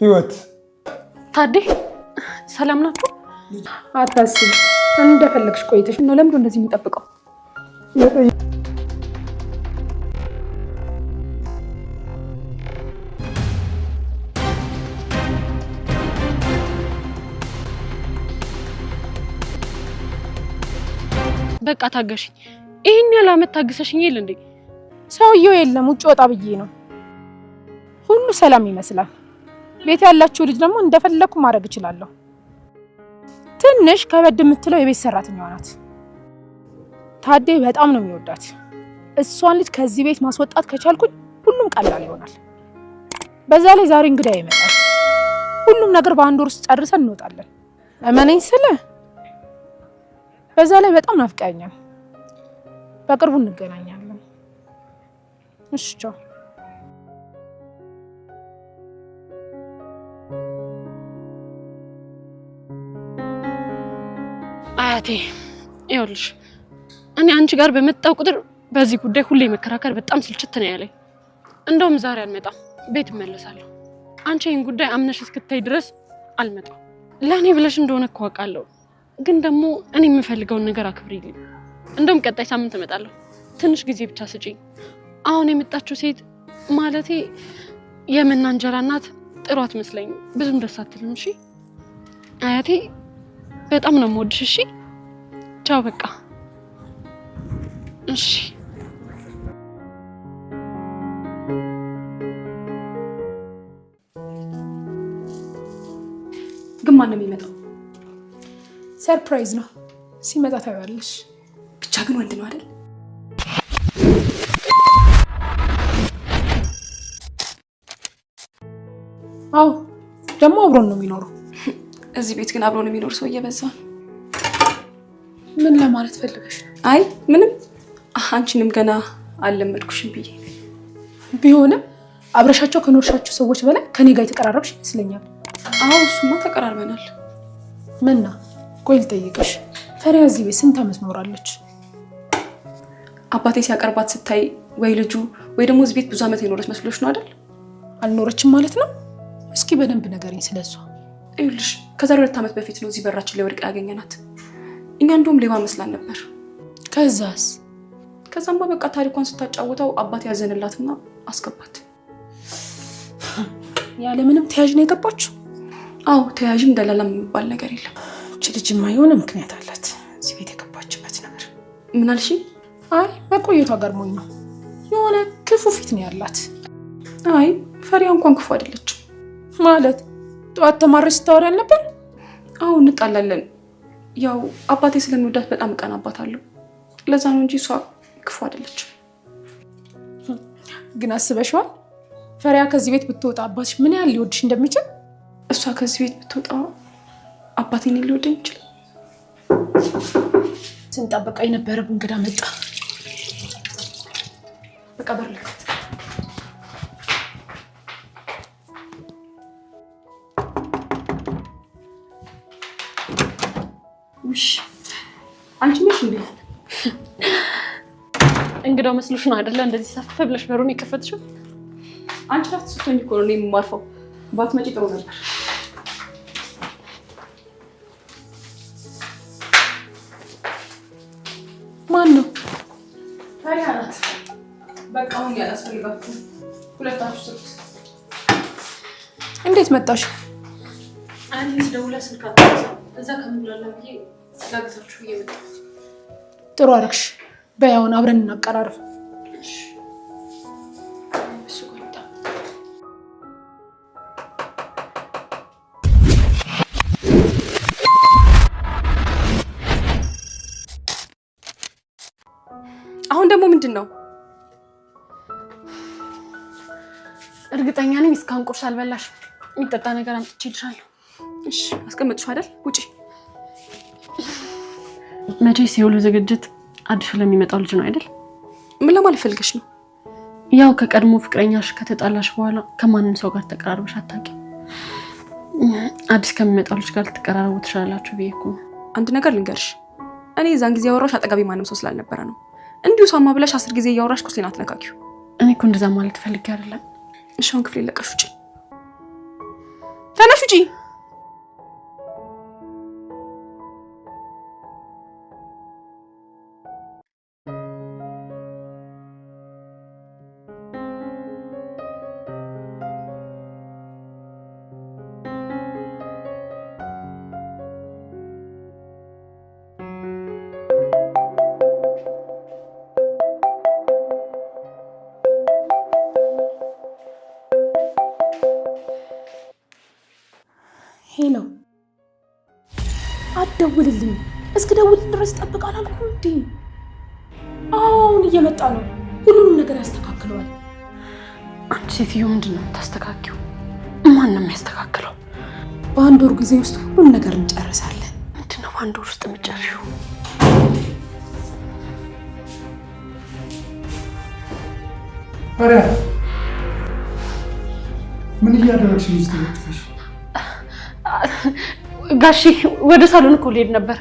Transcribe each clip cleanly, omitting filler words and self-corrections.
ህይወት ታዴ ሰላም ናችሁ? አታስቢ፣ እንደፈለግሽ ቆይተሽ ነው። ለምንድን እንደዚህ የሚጠብቀው? በቃ ታገሽኝ። ይሄን ያህል አመት ታግሰሽኝ የለ እንዴ? ሰውየው የለም፣ ውጭ ወጣ ብዬ ነው። ሁሉ ሰላም ይመስላል። ቤት ያላችሁ ልጅ ደግሞ እንደፈለኩ ማድረግ እችላለሁ። ትንሽ ከበድ የምትለው የቤት ሰራተኛዋ ናት። ታዴ በጣም ነው የሚወዳት። እሷን ልጅ ከዚህ ቤት ማስወጣት ከቻልኩኝ ሁሉም ቀላል ይሆናል። በዛ ላይ ዛሬ እንግዳ ይመጣል። ሁሉም ነገር በአንድ ወር ውስጥ ጨርሰን እንወጣለን። እመነኝ ስለ በዛ ላይ በጣም ናፍቀኛል። በቅርቡ እንገናኛለን። እሺ ቻው። አያቴ ይኸውልሽ፣ እኔ አንቺ ጋር በመጣው ቁጥር በዚህ ጉዳይ ሁሌ መከራከር በጣም ስልችት ነው ያለኝ። እንደውም ዛሬ አልመጣም፣ ቤት እመለሳለሁ። አንቺ ይህን ጉዳይ አምነሽ እስክታይ ድረስ አልመጣም። ለእኔ ብለሽ እንደሆነ እኮ አውቃለሁ፣ ግን ደግሞ እኔ የምፈልገውን ነገር አክብሪልኝ። እንደውም ቀጣይ ሳምንት እመጣለሁ። ትንሽ ጊዜ ብቻ ስጪኝ። አሁን የመጣችው ሴት ማለቴ የመና እንጀራ እናት ጥሩ አትመስለኝም፣ ብዙም ደስ አትልም። እሺ አያቴ፣ በጣም ነው የምወድሽ። እሺ ቻው፣ በቃ እሺ። ግን ማን ነው የሚመጣው? Surprise ነው፣ ሲመጣ ታይዋለሽ። ብቻ ግን ወንድ ነው አይደል? አዎ፣ ደግሞ አብሮን ነው የሚኖረው። እዚህ ቤት ግን አብሮን የሚኖር ሰው እየበዛ ነው። ምን ለማለት ፈልገሽ ነው? አይ ምንም፣ አንቺንም ገና አልለመድኩሽም ብዬ። ቢሆንም አብረሻቸው ከኖርሻቸው ሰዎች በላይ ከኔ ጋር የተቀራረብሽ ይመስለኛል። አዎ እሱማ ተቀራርበናል። መና ቆይ ልጠይቅሽ፣ ፈሪያ እዚህ ቤት ስንት ዓመት ኖራለች? አባቴ ሲያቀርባት ስታይ ወይ ልጁ ወይ ደግሞ እዚህ ቤት ብዙ ዓመት የኖረች መስሎሽ ነው አይደል? አልኖረችም ማለት ነው? እስኪ በደንብ ንገሪኝ ስለሷ። ይኸውልሽ ከዛሬ 2 ዓመት በፊት ነው እዚህ በራችን ላይ ወድቃ ያገኘናት። እኛ እንደውም ሌባ መስላን ነበር። ከዛስ? ከዛማ በቃ ታሪኳን ስታጫውተው አባት ያዘንላትና አስገባት። ያለምንም ተያዥ ነው የገባችው? አዎ ተያዥም ደላላም የሚባል ነገር የለም። እቺ ልጅማ የሆነ ምክንያት አላት እዚህ ቤት የገባችበት ነገር። ምን አልሽ? አይ መቆየቷ ገርሞኝ ነው። የሆነ ክፉ ፊት ነው ያላት። አይ ፈሪያ እንኳን ክፉ አይደለችም። ማለት ጠዋት ተማረሽ ስታወሪ አልነበር? አዎ እንጣላለን። ያው አባቴ ስለሚወዳት በጣም እቀናባታለሁ። ለዛ ነው እንጂ እሷ ክፉ አይደለችም። ግን አስበሽዋል? ፈሪያ ከዚህ ቤት ብትወጣ አባትሽ ምን ያህል ሊወድሽ እንደሚችል? እሷ ከዚህ ቤት ብትወጣ አባቴ እኔን ሊወደኝ ይችላል። ስንጠብቀው የነበረ እንግዳ መጣ። በቃ በር ልክፈት። ውሽ አንቺ ነሽ እንዴ? እንግዳው መስሎሽ ነው አይደለ? እንደዚህ ሰፍ ብለሽ በሩን የከፈትሽው። አንቺ እረፍት ስትሆኝ እኮ ነው እኔ የማርፈው። ባትመጪ ጥሩ ነበር። ማን ነው? ፈሪያ ናት። በቃ አሁን ያላስፈልጋችሁ ሁለታችሁ ስሩት። እንዴት መጣሽ? አንቺ ስደውላ ስልክ አታነሳም። እዛ ከምንላላ ብዬ ላግዛችሁ ብዬ መጣሁ። ጥሩ አደረግሽ። በይ አሁን አብረን እናቀራርብ። እሱ ጋር ልምጣ። አሁን ደግሞ ምንድን ነው? እርግጠኛ ነኝ እስካሁን ቁርስ አልበላሽም። የሚጠጣ ነገር አምጥቼልሻለሁ። እሺ አስቀመጥሽው አይደል? ውጪ። መቼስ የሁሉ ዝግጅት አዲሱ ለሚመጣው ልጅ ነው አይደል? ምን ለማለት ፈልገሽ ነው? ያው ከቀድሞ ፍቅረኛሽ ከተጣላሽ በኋላ ከማንም ሰው ጋር ተቀራርበሽ አታውቂም። አዲስ ከሚመጣው ልጅ ጋር ልትቀራረቡ ትችላላችሁ ብዬ እኮ ነው። አንድ ነገር ልንገርሽ፣ እኔ የዛን ጊዜ ያወራሽ አጠገቤ ማንም ሰው ስላልነበረ ነው። እንዲሁ ሳማ ብለሽ 10 ጊዜ እያወራሽ ቁስሌን አትነካኪው። እኔ እኮ እንደዛ ማለት ፈልጌ አይደለም። እሺ አሁን ክፍሌ ለቀሽ ውጪ። ተነሽ ውጪ። Hello፣ አትደውልልኝ። እስክደውልልኝ ድረስ ጠብቅ አላልኩም እንዴ? አሁን እየመጣ ነው። ሁሉንም ነገር ያስተካክለዋል። አንቺ ሴትዮ ምንድን ነው የምታስተካኪው? ማን ነው የሚያስተካክለው? በአንድ ወር ጊዜ ውስጥ ሁሉን ነገር እንጨርሳለን። ምንድን ነው በአንድ ወር ውስጥ የምትጨርሺው? ፈሪሃ፣ ምን እያደረግሽ ነው? ጋሺ ወደ ሳሎን እኮ ልሄድ ነበር።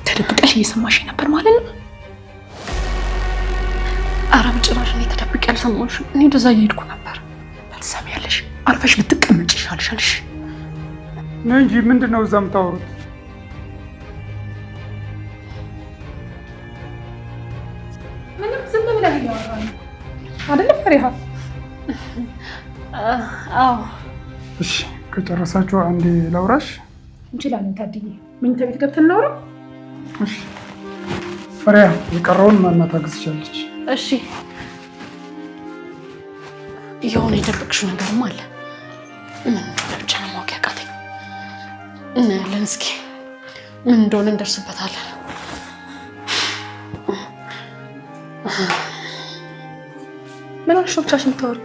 ተደብቀሽ እየሰማሽ ነበር ማለት ነው? ኧረ በጭራሽ እኔ ተደብቄ አልሰማሁሽም። እኔ ወደዛ እየሄድኩ ነበር። ትሰሚያለሽ? አርፈሽ ብትቀመጪ ይሻልሻል። ነው እንጂ ምንድን ነው እዛ የምታወሩት? ምንም ዝም ብለን እያወራን ነው አይደለ ፈሪሃ? አዎ። እሺ ከጨረሳችሁ አንዴ ላውራሽ። እንችላለን ታድዬ። መኝታ ቤት ገብተን እናውራ። እሺ ፈሪሃ፣ የቀረውን ማናት ታግዝሻለች። እሺ። የሆነ የደበቅሽው ነገርም አለ። ምን እንደሆነ ብቻ ነው ማወቅ ያቃተኝ። እናያለን እስኪ ምን እንደሆነ እንደርስበታለን። ምን ሆነሽ ነው ብቻሽን የምታወሪው?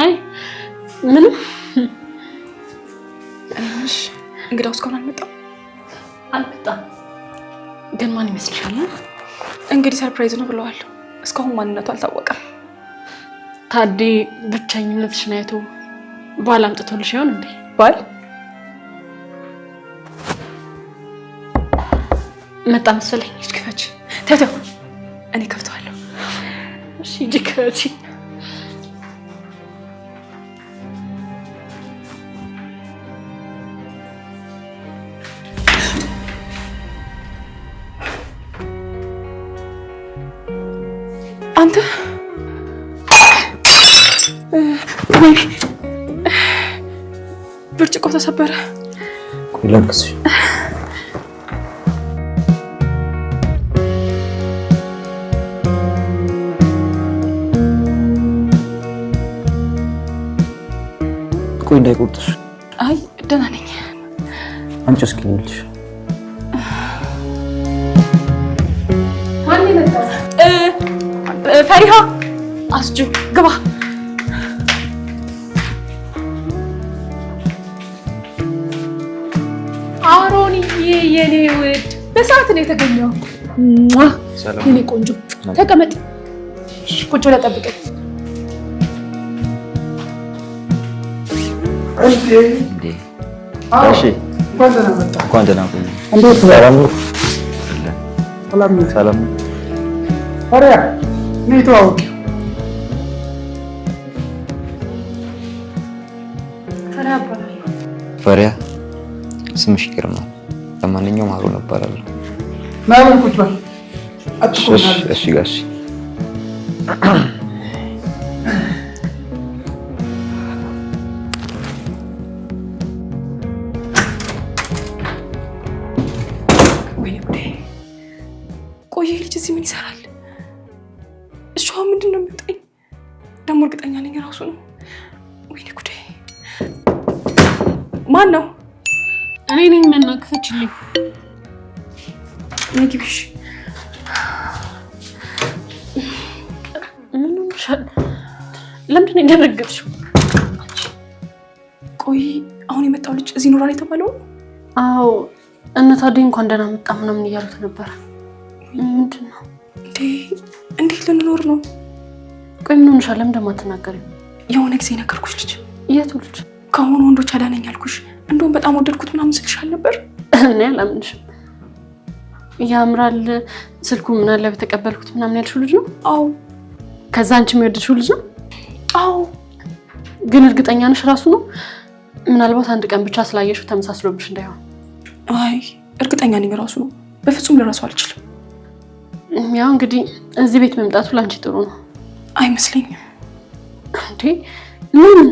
አይ ምንም። እሺ እንግዳው እስካሁን አልመጣም? አልመጣም። ግን ማን ይመስልሻል? እንግዲህ surprise ነው ብለዋል። እስካሁን ማንነቱ አልታወቀም። ታዴ ብቸኝነትሽን አይቶ ባል አምጥቶልሽ ይሆን እንዴ? ባል መጣ መሰለኝ። ሂጅ ክፈች። ተው ተው፣ እኔ ከፍተዋለሁ። እሺ ሂጂ ክፈቺ። አንተ ወይኔ ብርጭቆ ተሰበረ። ቆይ ላግዝሽ። ቆይ እንዳይቆርጥሽ። አይ ደህና ነኝ። አንቺ እስኪ ልልሽ። ማን የመጣው? ፈሪሃ አስጁ ግባ። አሮንዬ የኔ ውድ በሰዓት ነው የተገኘው። የኔ ቆንጆ ተቀመጥ፣ ቁጭ ብለህ ጠብቀኝ። እንኳን ደህና መጣህ። እንኳን ደህና ቆየህ። እንዴት ነህ? ሰላም ነው? ሰላም ነህ? ሰላም ነው። ፈሪሃ ነይ ተዋወቂው። ፈሪሃ እባላለሁ። ፈሪሃ ስምሽ ይገርማል። ለማንኛውም ሀሩን እባላለሁ። ና በል ቁጭ በል። አትቆም። እሺ ጋሽ። ወይኔ ጉዴ! ቆይ ይሄ ልጅ እዚህ ምን ይሰራል? እሺ አሁን ምንድን ነው የሚወጣኝ? ደግሞ እርግጠኛ ነኝ ራሱ ነው። ወይኔ ጉዴ! ማን ነው? እኔ ነኝ። መና ክፈችልኝ። ነይ ግቢ። እሺ ምን ሆነሻል? ለምንድን ነው የደነገጥሽው? ቆይ አሁን የመጣው ልጅ እዚህ ይኖራል የተባለው? አዎ እነ ታዴ እንኳን ደህና መጣ ምናምን እያሉት ነበር። ምንድን ነው እንዴ? እንዴት ልንኖር ነው? ቆይ ምን ሆነሻል? ለምን ደግሞ አትናገሪም? የሆነ ጊዜ ነገርኩሽ ልጅ። የቱ ልጅ? ከሆኑ ወንዶች አዳነኝ አልኩሽ። እንደውም በጣም ወደድኩት ምናምን ስልሽ አልነበር? እኔ አላምንሽም። ያምራል ስልኩ ምን አለ በተቀበልኩት ምናምን ያልሽው ልጅ ነው? አዎ። ከዛ አንቺ የሚወድሽው ልጅ ነው? አዎ። ግን እርግጠኛ ነሽ ራሱ ነው? ምናልባት አንድ ቀን ብቻ ስላየሽው ተመሳስሎብሽ እንዳይሆን። አይ እርግጠኛ ነኝ ራሱ ነው። በፍጹም ልረሳው አልችልም። ያው እንግዲህ እዚህ ቤት መምጣቱ ላንቺ ጥሩ ነው። አይመስለኝም። እንዴ ለምን?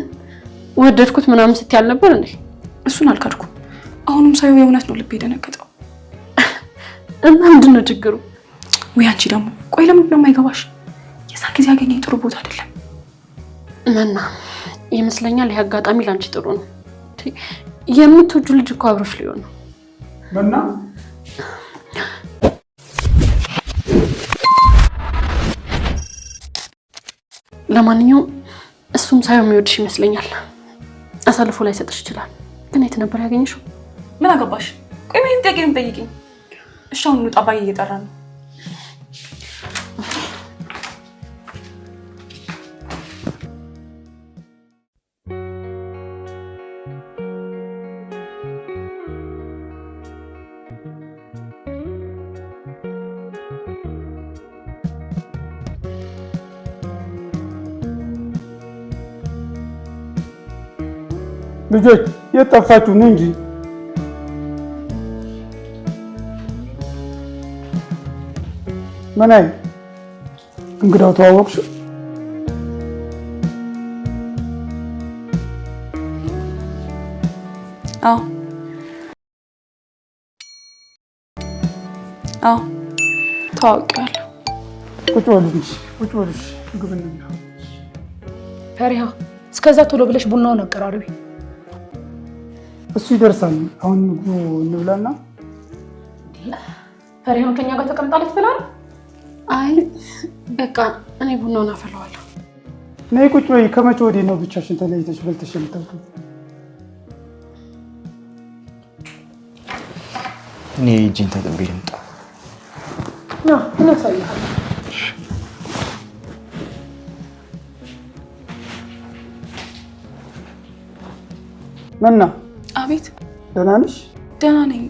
ወደድኩት ምናምን ስትይ አልነበር እንዴ? እሱን አልካድኩም። አሁንም ሳይው የእውነት ነው ልቤ የደነገጠው። እና ምንድን ነው ችግሩ? ወይ አንቺ ደግሞ ቆይ ለምንድን ነው የማይገባሽ? የዛን ጊዜ ያገኘኝ ጥሩ ቦታ አይደለም። መና ይመስለኛል ይህ አጋጣሚ ላንቺ ጥሩ ነው። የምትወጂው ልጅ እኮ አብሮሽ ሊሆን ነው። መና ለማንኛውም እሱም ሳይሆን የሚወድሽ ይመስለኛል። አሳልፎ ላይሰጥሽ ይችላል። ግን የት ነበር ያገኘሽው? ምን አገባሽ? ቆይ ምን ጥያቄ ነው የምጠይቂኝ? እሺ አሁን እንውጣ፣ አባዬ እየጠራ ነው። ልጆች የት ጠፋችሁ ነው እንጂ መናይ እንግዳው ተዋወቅሽ? አዎ አዎ ተዋውቂዋለሁ። ቁጭ በሉ እንጂ ቁጭ በሉ፣ ምግብ እንብላ። ፈሪሃ እስከዛ ቶሎ ብለሽ ቡናውን አቀራርቢ። እሱ ይደርሳል። አሁን ምግቡ እንብላና ፈሪሃም ከኛ ጋር ተቀምጣ ልትበላ ነው። አይ በቃ እኔ ቡናውን አፈላዋለሁ። ነይ ቁጭ በይ። ከመቼ ወዲህ ነው ብቻሽን ተለይተሽ በልተሽ የምታውቂው? እኔ እጄን ታጥቤ ልምጣ። ና እኔ አሳይሃለሁ። መና። አቤት። ደህና ነሽ? ደህና ነኝ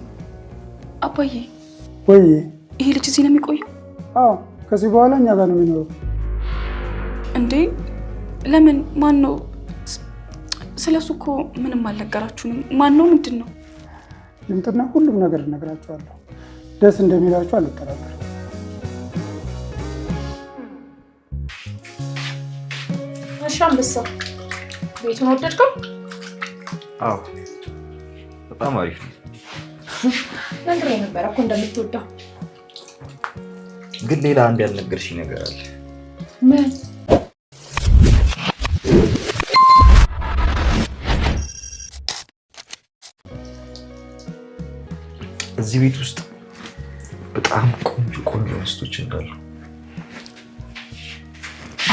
አባዬ። ወይ ይሄ ልጅ እዚህ ነው የሚቆየው? አዎ ከዚህ በኋላ እኛ ጋር ነው የሚኖረው። እንዴ ለምን? ማን ነው? ስለሱ እኮ ምንም አልነገራችሁንም። ማን ነው? ምንድን ነው? ይምጡና ሁሉም ነገር እነግራችኋለሁ። ደስ እንደሚላችሁ አልጠራጠርም። እሺ አንበሳ፣ ቤቱን ወደድከው? አዎ በጣም አሪፍ ነው። ነግሬህ ነበረ እኮ እንደምትወደው። ግን ሌላ አንድ ያልነገርሽኝ ነገር አለ። ምን? እዚህ ቤት ውስጥ በጣም ቆንጆ ቆንጆ ሚስቶች እንዳሉ።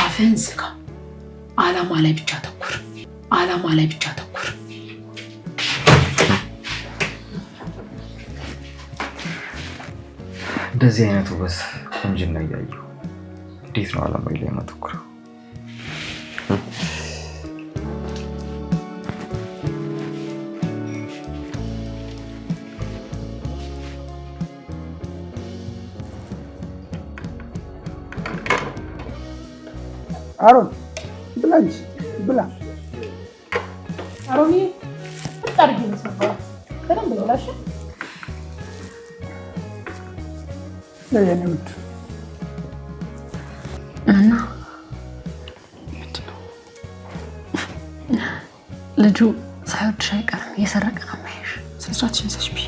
አፍህን ዝጋ። አላማ ላይ ብቻ ተኩር። አላማ ላይ ብቻ ተኩር። እንደዚህ አይነት ውበት ቆንጅና እያየሁ እንዴት ነው አላማዬ ላይ የማተኩረው? አሮን ብላ እንጂ ብላ። አሮኒ አድርጌ ነው የሰራሁት። በደንብ ብላሽ። የኔ ውድ እና ምንድን ነው? ልጁ ሳይወድሽ አይቀርም፣ እየሰረቀ ነው የሚያይሽ። ስነ ስርዓትሽን ይዘሽ ብይ።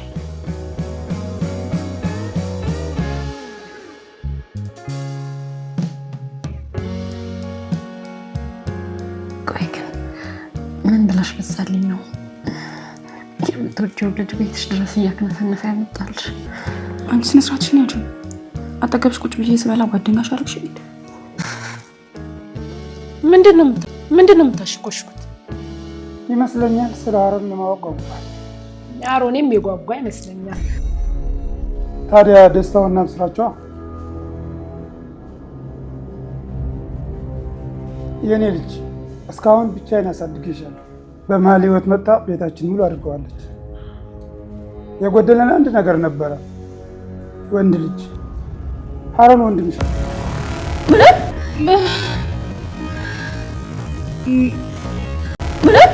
ቆይ ግን ምን ብለሽ በዛልኝ ነው የምትወጂው ልጅ ቤትሽ ድረስ እያክነፈነፈ ያመጣልሽ? አንቺ ስነ ስርዓትሽን ያዥ። አጠገብሽ ቁጭ ብዬ ስበላ ጓደኛሽ አደረግሽ እንዴ? ምንድን ነው የምታሽኮሽኩት? ይመስለኛል ስለ አሮን ለማወቅ ጓጉቷል። አሮኔም የጓጓ ይመስለኛል። ታዲያ ደስታውን እናብስራቸዋ። የኔ ልጅ እስካሁን ብቻዬን አሳድጌሻለሁ። በመሀል ህይወት መጣ ቤታችን ሙሉ አድርገዋለች። የጎደለን አንድ ነገር ነበረ፣ ወንድ ልጅ። አሮን ወንድምሽ ነው። ምን? ምን?